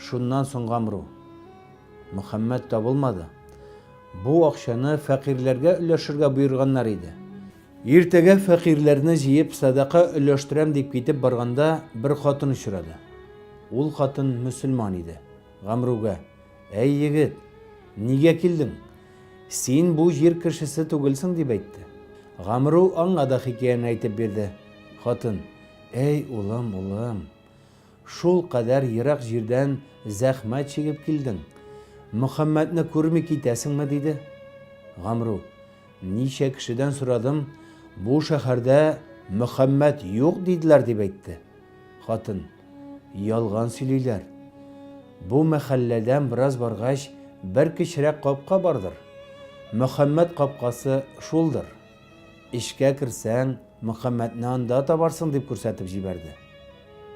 Шуннан соң Гамру. Мөхәммәд табылмады. Бу акчаны фәкыйрьләргә өләшергә боерганнар иде. Иртәгә фәкыйрьләрне җыеп сәдака өләштерәм дип китеп барганда бер хатын очрады. Ул хатын мөселман иде. Гамруга, Әй егет, нигә килдең? Син бу җир кешесе түгелсең, дип әйтте. Гамру аңа да хикәяне әйтеп бирде. Хатын, Әй улым, улым! Шул кадәр ерак җирдән зәхмәт чигеп килдең. Мөхәммәдне күрми китәсеңме? диде. Гамру, Ничә кешедән сорадым, бу шәһәрдә Мөхәммәд юк, диделәр, дип әйтте. Хатын, Ялган сөйлиләр. Бу мәхәлләдән бераз баргач, бер кечерәк капка бардыр. Мөхәммәд капкасы шулдыр. Эчкә керсәң, Мөхәммәдне анда табарсың, дип күрсәтеп җибәрде.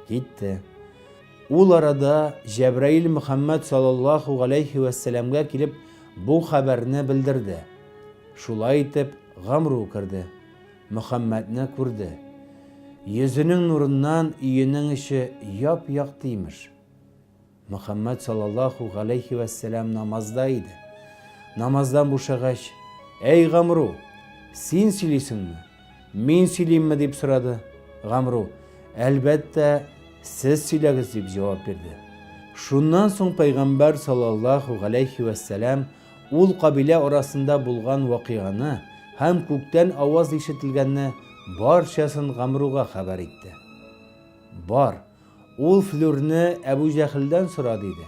Китте. Ул арада Җәбраил Мөхәммәд саллаллаһу галәйһи вәссәламгә килеп бу хәбәрне белдерде. Шулай итеп, Гамру керде. Мөхәммәдне күрде. Йөзенең нурыннан өенең эче яп-якты, имеш. Мөхәммәд саллаллаһу галәйһи вәссәлам намазда иде. Намаздан бушагач, Әй Гамру, син сөйлисеңме? Мин сөйлимме? дип сорады. Гамру, Әлбәттә, сез сөйләгез, дип җавап бирде. Шуннан соң пәйгамбәр саллаллаһу галәйһи вәссәлам ул кабилә арасында булган вакыйганы һәм күктән аваз ишетелгәнне барчасын Гамруга хәбәр итте. Бар, Ул флүрне Әбү Җәһелдән сора, диде.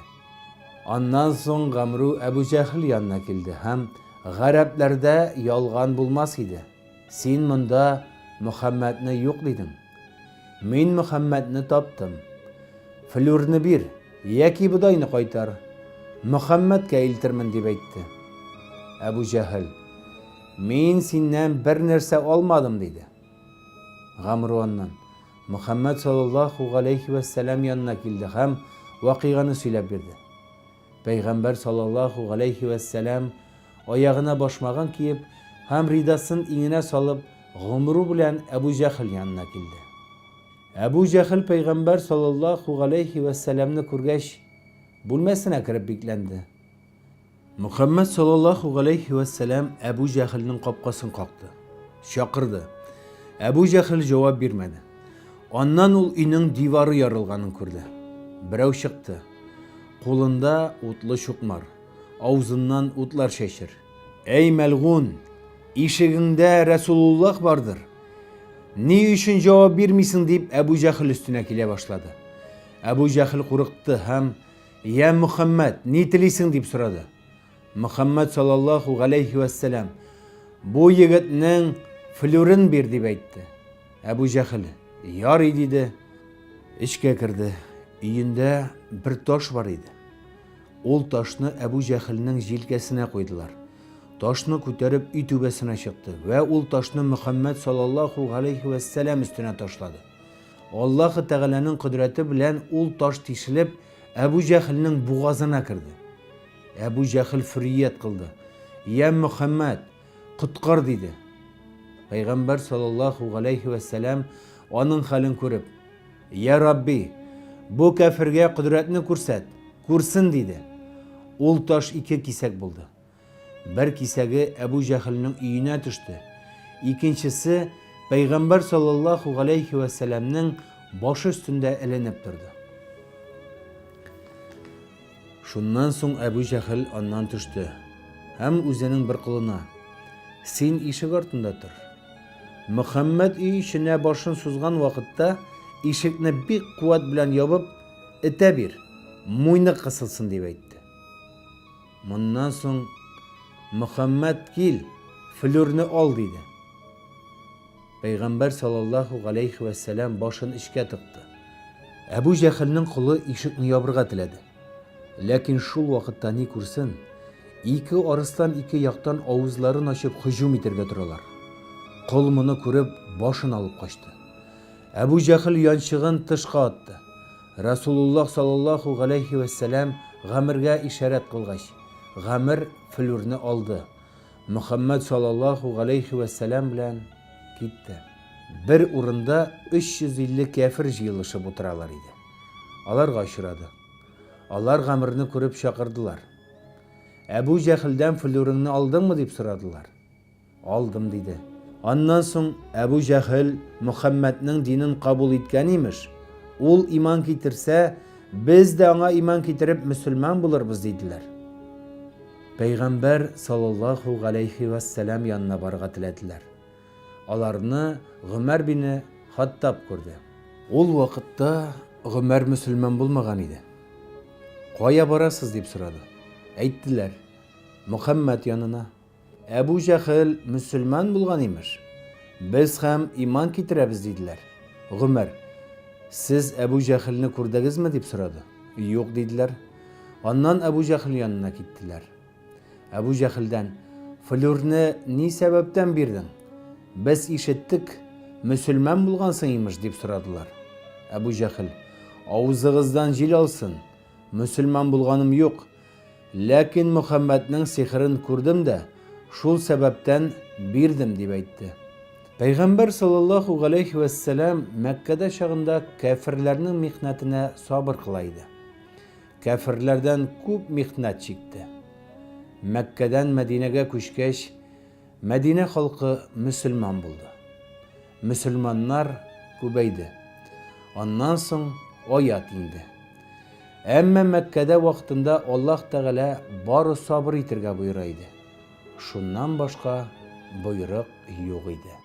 Аннан соң Гамру Әбү Җәһел янына килде һәм, Гарәпләрдә ялган булмас иде. Син монда Мөхәммәдне юк дидең. Мин Мөхәммәдне таптым. Флүрне бир, яки бодайны кайтар. Мөхәммәдкә илтермен, дип әйтте. Әбү Җәһел, Мин синнән бернәрсә алмадым, диде. Гамру аннан, Мөхәммәд саллаллаһу галәйһи вә сәлам янына килде һәм вакыйганы сөйләп бирде. Пәйгамбәр саллаллаһу галәйһи вә сәлам аягына башмагын киеп һәм ридасын иңенә салып Гомру белән Әбу Җәһел янына килде. Әбу Җәһел пәйгамбәр саллаллаһу галәйһи вә сәламне күргәч, бүлмәсенә кереп бикләнде. Мөхәммәд саллаллаһу галәйһи вә сәлам Әбү Җәһелнең капкасын какты. Чакырды. Әбү Җәһел җавап бирмәде. Аннан ул өйнең дивары ярылганын күрде. Берәү чыкты. Кулында утлы чукмар. Аузыннан утлар чәчер. Әй мәлгун! Ишегеңдә Рәсулуллаһ бардыр. Ни өчен җавап бирмисең дип Әбү Җәһел өстенә килә башлады. Әбү Җәһел курыкты һәм Йә Мөхәммәд, ни телисең? дип сорады. Мөхәммәд саллаллаһу галәйһи вәссәлам, Бу егетнең флүрен бир, дип әйтте. Әбу Җәһел, Ярый, диде. Эчкә керде. Өендә бер таш бар иде. Ул ташны Әбу Җәһелнең җилкәсенә куйдылар. Ташны күтәреп өй түбәсенә чыкты вә ул ташны Мөхәммәд саллаллаһу галәйһи вәссәлам өстенә ташлады. Аллаһы Тәгаләнең кодрәте белән ул таш тишелеп, Әбү Җәһелнең бугазына керде. Әбү Җәһел фөрият кылды. Йә Мөхәммәд, коткар, диде. Пәйгамбәр саллаллаһу галәйһи вә сәлам аның хәлен күреп, Йә Рабби, бу кәфергә кодрәтне күрсәт, күрсен, диде. Ул таш ике кисәк булды. Бер кисәге Әбү Җәһелнең өенә төште, икенчесе Пәйгамбәр саллаллаһу галәйһи вә сәләмнең башы өстендә эленеп торды. Шуннан соң Әбү Җәһел аннан төште һәм үзенең бер колына, Син ишек артында тор. Мөхәммәд өй эченә башын сузган вакытта ишекне бик куәт белән ябып, этә бир, муйны кысылсын, дип әйтте. Моннан соң Мөхәммәд кил, флүрне ал, диде. Пәйгамбәр саллаллаһу галәйһи вә сәлам башын эчкә тыкты. Әбү Җәһелнең колы ишекне ябырга теләде. Ләкин шул вакытта ни күрсен, ике арыслан ике яктан авызларын ачып һөҗүм итәргә торалар. Кол моны күреп, башын алып качты. Әбү Җәһел янчыгын тышка атты. Рәсулуллаһ саллаллаһу галәйһи вә сәлам Гамиргә ишарәт кылгач, Гамир флүрне алды. Мөхәммәд саллаллаһу галәйһи вә сәлам белән китте. Бер урында 350 кяфер җыелышып утыралар иде. Аларга очрады. Алар Гамрны күреп чакырдылар. Әбү Җәһелдән флүреңне алдыңмы дип сорадылар. Алдым, диде. Аннан соң Әбү Җәһел Мөхәммәднең динен кабул иткән, имеш. Ул иман китерсә, без дә аңа иман китереп мөселман булырбыз, диделәр. Пәйгамбәр саллаллаһу галәйһи вәссәлам янына барырга теләделәр. Аларны Гомәр бине Хаттаб күрде. Ул вакытта Гомәр мөселман булмаган иде. Кая барасыз, дип сорады. Әйттеләр, Мөхәммәд янына. Әбү Җәһел мөселман булган, имеш. Без һәм иман китерәбез, диделәр. Гомәр, Сез Әбү Җәһелне күрдегезме? дип сорады. Юк, диделәр. Аннан Әбү Җәһел янына киттеләр. Әбү Җәһелдән, Флүрне ни сәбәптән бирдең? Без ишеттек, мөселман булгансың, имеш, дип сорадылар. Әбү Җәһел, Авызыгыздан җил алсын, мөселман булганым юк. Ләкин Мөхәммәднең сихерен күрдем дә, шул сәбәптән бирдем, дип әйтте. Пәйгамбәр саллаллаһу галәйһи вәссәлам Мәккәдә чагында кәферләрнең михнәтенә сабыр кыла иде. Кәферләрдән күп михнәт чикте. Мәккәдән Мәдинәгә күчкәч, Мәдинә халкы мөселман булды. Мөселманнар күбәйде. Аннан соң аят иңде. Әмма Мәккәдә вакытында Аллаһ Тәгалә бары сабыр итергә боера иде. Шуннан башка боерык юк иде.